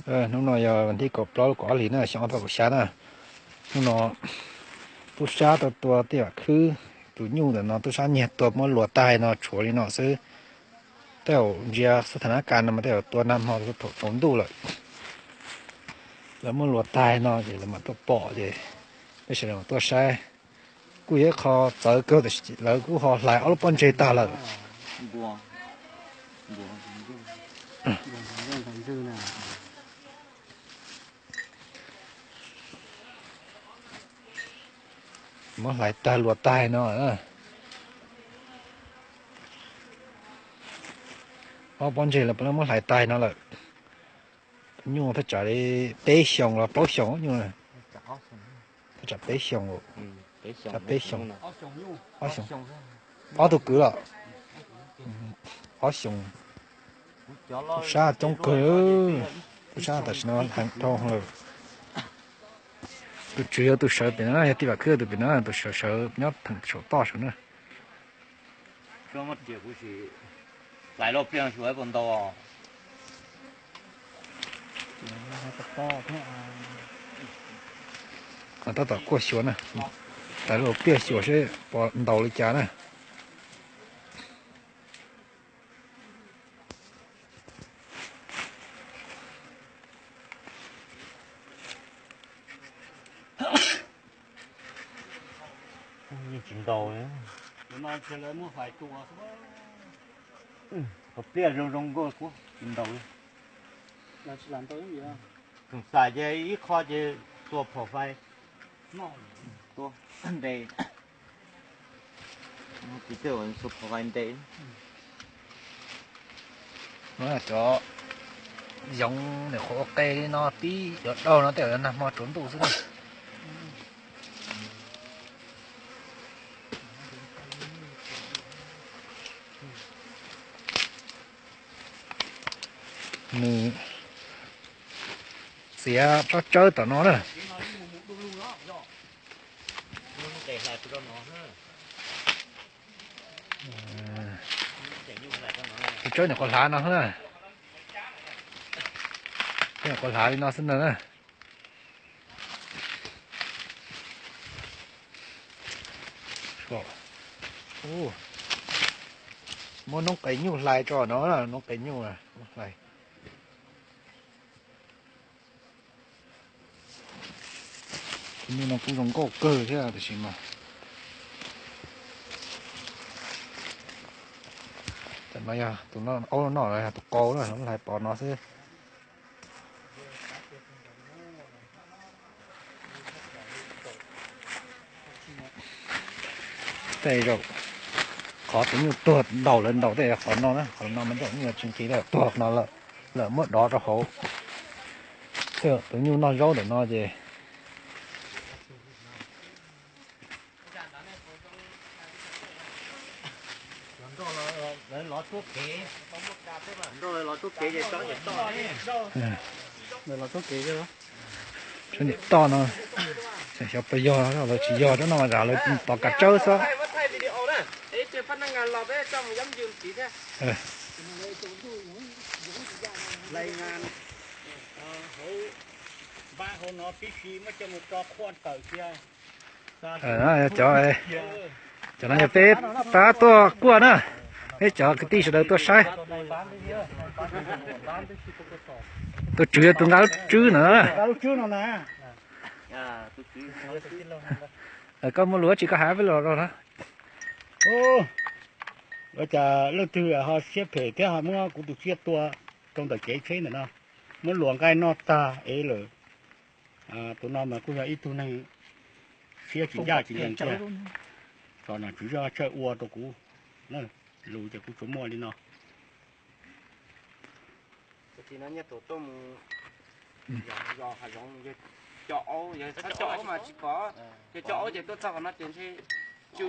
Hnub no yog vas thib kaum plaub lub kaum ob hlis na, xyoo ob phav kaum xya na. Hnub no tub sab tau tua tej vam khwb, tus nyuj ntawm no tub sab nyiag tua muab luas tag no tshuav li no xwb. Tej zaum ntsia xub tha nab kas no mas tej zaum tua nag hmo thaum tsaus ntuj lawm. Lawv muab luas tag no ces lawv mam tuaj pom ces peb sawv daws mam tuaj saib. Kuj yog ib qho txawv kawg tiam sis lawv kuj ho hlais ob lub pob ntseg tag lawm. Muab hlais tag luas tag no. Ob pob ntseg lawv puav leej muab hlais tag no lawm. Nyuj thaj tsam li peb xyoos los plaub xyoos nyuj. Thaj tsam peb xyoos, peb xyoos, ob xyoos, ob tug kwv los ob xyoos. Tub sab coob kawg, tub sab tam sim no heev dhau lawm. Tus tswv yog tus sawv pem no, yog tij Vam Khwb tus pem no, tus sawv sawv nyob theem saum toj sawv na. Hlais lub pliaj xyuas puas ntaus. Tab tom kuaj xyuas na, hlais lub pliaj xyuas seb puas ntaus li cas na. Yeej tsis ntaus li. Tus pliaj zoo zoo nkauj kuj tsis ntaus li. Tseem xaim ces ib qho ces tua phom fais, tua ntes. Tus phom fais ntes. Cov yoov nim qhuav ua qe li no tib yuav daug no tej zaum nag hmo tsaus ntuj xwb na. Nws txiav tsob tsawb tom no na. Tus tsawb nim qhuav hlav no na. Nim qhuav hlav li no xwb ntag na. Muab noob qes nyuj hlais tso no, noob qes nyuj hlais. Tus nyuj no kuj zoo nkauj kawg thiab tiam sis mas, tam no yog tus aub no los yog tus qau na, hlais pov no xwb. Tej zaum qhov tus nyuj tuag ntaus lawv ntaus tej qhov no na, qhov no mas ntaus nyuj tsis nqis lawm, tuag no lawm, lawv muab dov rau hauv. Tej zaum tus nyuj noj zaub ntawm no ces Tsob niam toj no, xyov puas yog, lawv tsis yog tsob no mas lawv tos kav tsawb xwb. Cov, cov no yog peb pab tuaj kuaj na, peb cov kwv tij sawv daws tuaj saib. Tus tswv yog tus nqa lub tswb no na. Koj muaj lus tsis koj hais peb los rau na. Ua cas leej twg ho siab phem thiab ho muab kuv tus tsiaj tua rau ntawm kev tsheb ntawm no, muab luas nqaij noj tag ev lawm. Tus no mas kuj yog ib tug neeg siab tsis ncaj tsis ncees kiag. Tso nom tswv zej tsawj ua rau kuv, lus ces kuv tsuas muaj li no. Tus no nyiaj tus tuaj mus yos hav zoov, yog cov aub, yog txhob cov aub mas tsis pom, yog cov aub ces tuaj txog qhov no ces ntshe tsw.